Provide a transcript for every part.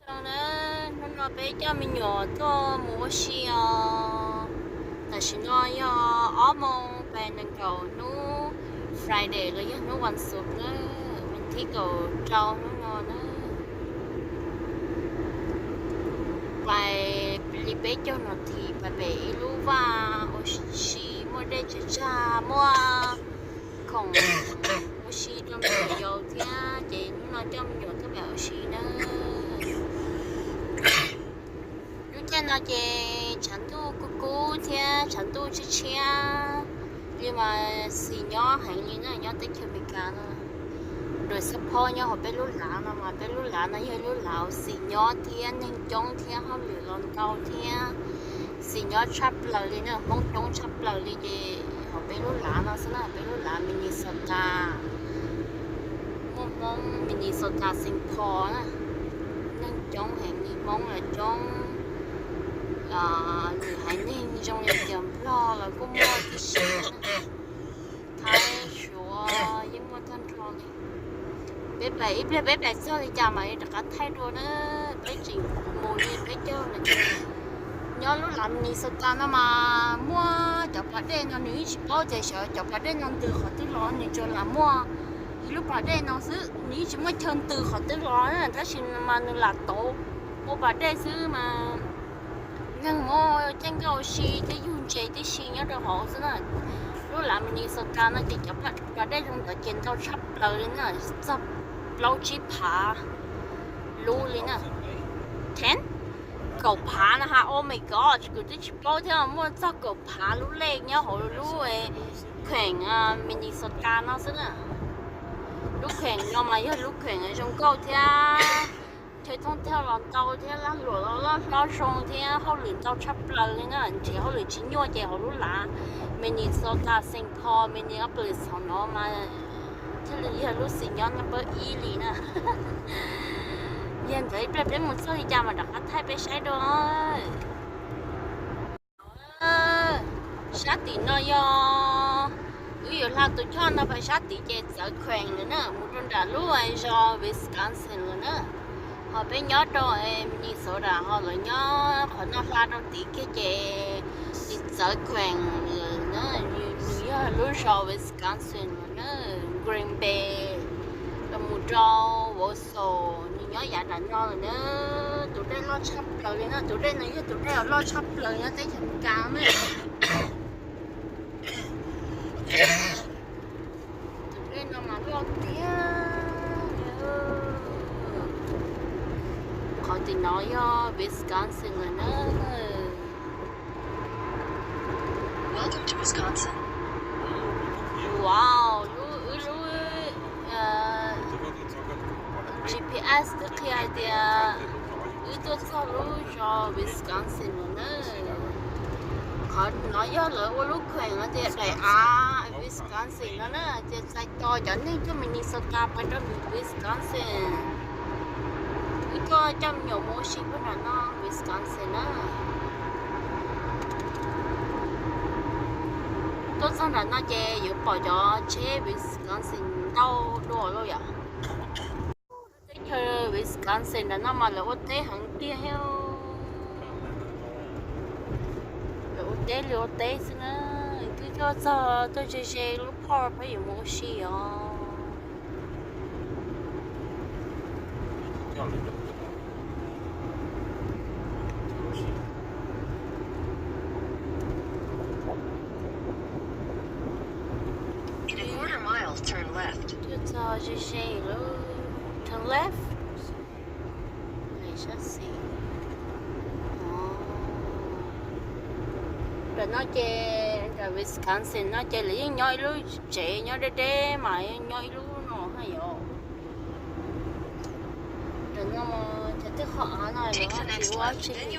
Hello na, hnub no peb coj me nyuam tuaj mus ua si os. Tam sim no yog ob moos pes nees nkaum hnub Friday los yog hnub vas xuv na, vas thib kaum rau hnub no na. Pais li peb caug nas this pais pem ib lub vaj ua si, muaj dej tsaws tsag, muaj khoom ua si rau me nyuam yaus thiab, ces hnub no coj me nyuam tuaj pem ua si na. Lub caij no ces tshav ntuj kub kub thiab tshav ntuj tshiab tshiab li mas xis nyob heev li na, nyob teb chaws Amelikas no. Nram xab phob nyob hauv peb lub lav no mas peb lub lav no yog lub lav uas xis nyob thiab neeg coob thiab hauj lwm los ntau thiab xis nyob tshaj plaws li na, Hmoob coob tshaj plaws li ces hauv peb lub lav no xwb na, peb lub lav Minnesota, muaj Hmoob Minnesota Saint Paul na, neeg coob heev li, Hmoob los coob, lwm haiv neeg zoo li tias Nplog los kuj muaj tib si, Thaib Suav yeej muaj tag nrho li. Peb pais ib pliag peb pais txog li cas mam li rov qab thaij dua na. Peb tseem mus li peb caug no ces nyob lub lav Minnesota no mas muaj cov pas dej no nws yeej tsis paub tias xyov cov pas dej no ntws qhov twg los, nws tsuas lam muaj ib lub pas dej no xwb, nws yeej tsis muaj chaw ntws qhov twg los na, tab sis mas nws lam tauv ua pas dej xwb mas neeg muaj caij nkoj ua si thiab yug ntses tib si nyob rau hauv xwb na. Lub lav Minnesota no ces cov pas dej zoo ntawd ces ntau tshaj plaws li na, txog plaub tsib phav lub li na. Ten? Kaum phav na ha, oh my god, kuv twb tsis paub thiab, muaj txog kaum phav lub lej nyob hauv lub kheem Minnesota no xwb na. Lub kheem no mas yog lub kheem zoo nkauj thiab chaw thooj thauj los ntau thiab lag luam los loj hlob zoo thiab hauj lwm ntau tshaj plaws li na. Nrhiav hauj lwm tsis nyuaj ces hauv lub lav Minnesota, Saint Paul, Minneapolis hauv no mas thiaj li yog lub xis nyob number ib li na. Yog ntawd ib pliag peb mus txog li cas mas rov qab thaij peb saib dua. Sab tim no yog wb yuav hla tus choj no pais sab tid ces txawv kheem lawm na, mus rau nram lub zos Wisconsin lawm na. Ho peb nyob rau Minnesota ho lawv nyob qhov no hla rau tid kiag ces tsis txawv kheem lawm na. Nws yog lub zos Wisconsin lawm na, Green Bay los mus rau Wausau, nws nyob yav nram no lawm na. Tus dej loj tshaj plaws li na, tus dej no yog tus dej uas loj tshaj plaws nyob teb chaws Amelikas na. Tus dej no mas loj tiag. Qhov tim no yog Wisconsin lawm na. Wow, lub wb lub G P S twb qhia hais tias wb tuaj txog lub zos Wisconsin lawm na. Qhov no yog lawv ua lub kheem no tias daim av Wisconsin no na, ces txais tos cov neeg tuaj Minnesota pais rau Wisconsin. Wb tuaj coj me nyuam mus ua si puag nram no Wisconsin na. Tuaj txog nram no ces yuav pom cov tsheb Wisconsin ntau dua lauj yom. Teb chaws Wisconsin nram no mas lawv ua teb heev tiag thiab. Lawv ua teb li ua teb xwb na. Twb tuaj txog tuaj ze ze lub park peb yuav mus ua si os. In a quarter mile, turn left. Tuaj txog ze ze lawm, turn left. Sab xis. Nram no ces nram Wisconsin no ces lawv yeej nyob ib lub tsev nyob deb deb mas nyob ib lub no na yom. Nram no cov tib qho av no lawv tsis ua tsi li.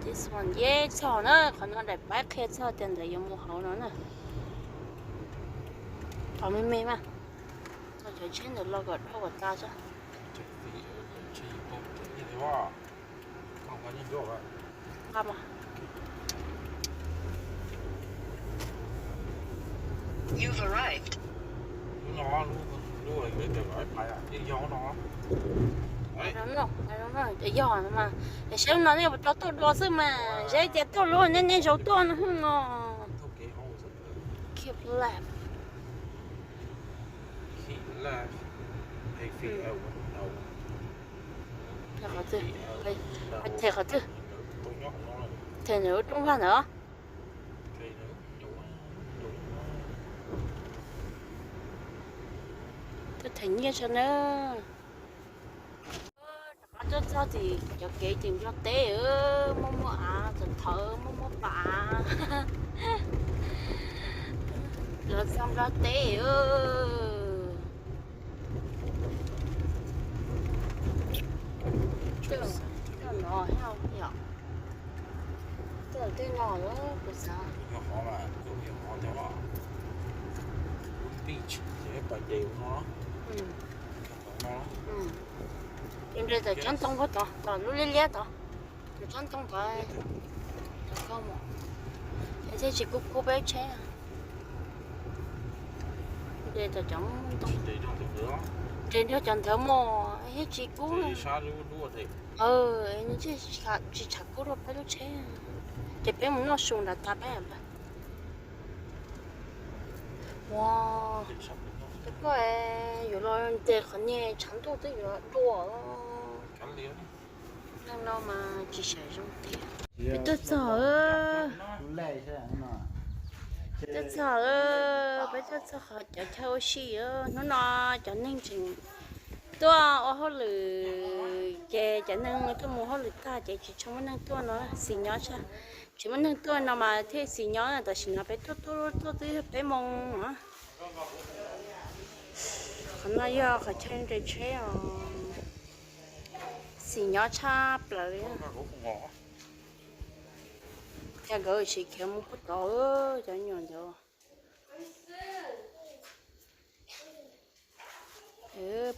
This one, yej txog na, qhov no daim paib qhia txog tias ntawd yuav mus hauv no na. Qhov me me mas, txog cov tsheb ntawd los kom dhau kom tas tso. Nqa mas. You've arrived. Yog no mas, es saib no nej puas tau tuaj dua xwb mas, saib tias tuaj luaj nej nej zaum tuaj no os. Keep left. Qhov twg? Them qhov twg? Them ntawm lub rooj vag ntawd. Tuaj them nyiaj tso na. Rov qab tuaj txog tim cov kev tim Nplog teb, muaj muaj av, txawm thawv muaj muaj pas av. Los txog Nplog teb. Tej no, tej no kuv xav. Nres tom tsob ntoo ko tod, tom lub liab liab tod, tom tsob ntoo tod, tod koj mus, es thiaj tsis kub kub peb tsheb. Nres tom cov ntoo, nres nrog cov ntawd mus thiaj tsis kub. Tsis tshav kub rau peb lub tsheb. Ces peb mus noj su nram tas peb. Ua, koj yuav los ntes qhov niag tshav ntuj twb yuav dua. Neeg no mas tsis xav zoo tiag. Peb tuaj txog, tuaj txog, peb tuaj txog qhov cov chaw ua si. Hnub no cov neeg tseem tuaj ua hauj lwm ces cov neeg tuaj mus hauj lwm tag ces tsis tshua muaj neeg tuaj no, xis nyob tshaj. Tsis muaj neeg tuaj no mas thiaj xis nyob, tam sim no peb tuaj tuaj tuaj twb peb moos. Qhov no yog qhov chaw nres tsheb os. Xis nyob tshaj plaws li. Cas nkawd tsis khiav mus puag tod, cov nyuam ntawd.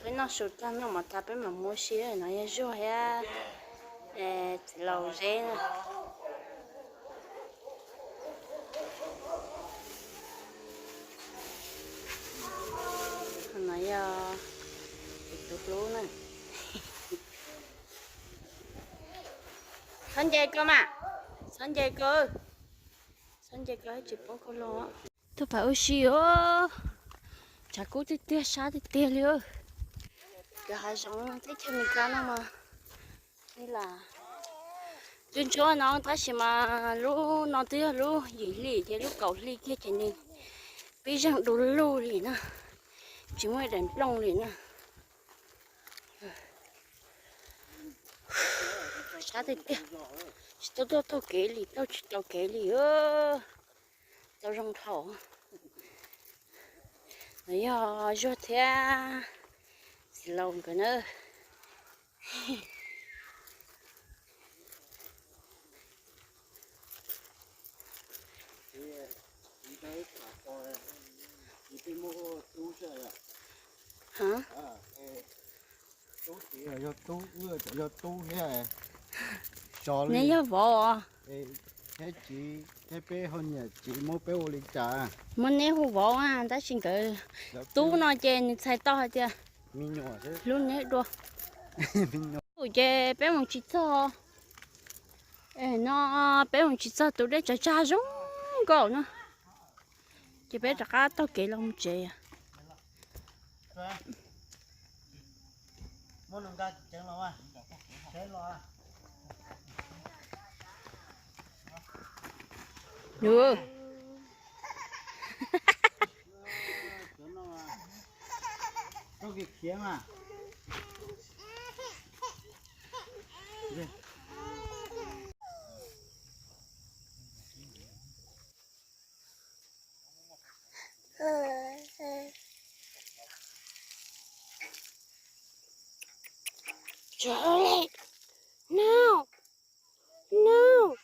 Peb noj su tag noj mov tag peb mam mus ua si, no yog Zuag thiab txiv laus Zeb na. No yog tus hlub na. Txhob nce ko mas, txhob nce ko, txhob nce ko tsis poob koj los. Tuaj pab ua si os, tshav kub tiag tiag sab tiag tiag li. Cov hav zoov teb chaws Amelikas no mas ib lam twb ntsuab no tab sis mas lub no twb yog lub yim hli ces lub kaum hli kiag ces nws pib zeeg du lug li na, tsis muaj daim nplooj li na. Sab tiag tiag, tsis tau tuaj taug kev li, taug tsis tau kev li. Tau zoo dhau. No yog Zuag thiab txiv laus nkawd na. Neb yog vauv os? Thiab txiv thiab peb ho nyiam txiv muab peb ua li cas? Muab neb hu vauv tab sis nkawd tub no ces nws txhais tau hais tias hlub neb dua. Ces peb mus tsis txog, no peb mus tsis txog tus dej tsav tsag zoo nkauj no, ces peb rov qab taug kev los mus tsev. Charlie, no, no.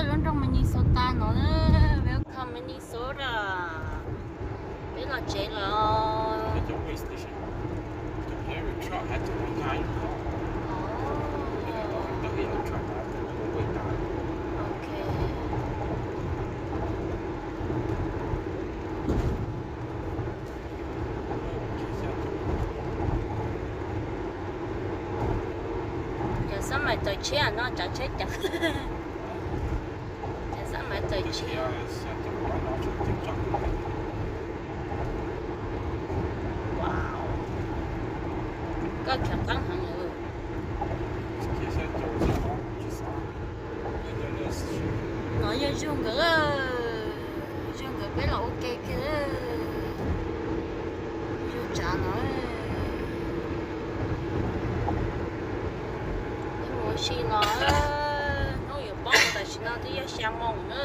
Lub nroog Minnesota no. Minnesota, peb los tsev los. Ok. Cov xab mais tawm tshiab no, tsav tsheb ceev. Cov xab mais tawm tshiab. Koj kheev qeeb heev. No yog zug nkawd, zug nkawd peb los ua ke kiag. Zug tsav no, peb mus ua si no, hnub yuav poob tam sim no twb yog xya moos na.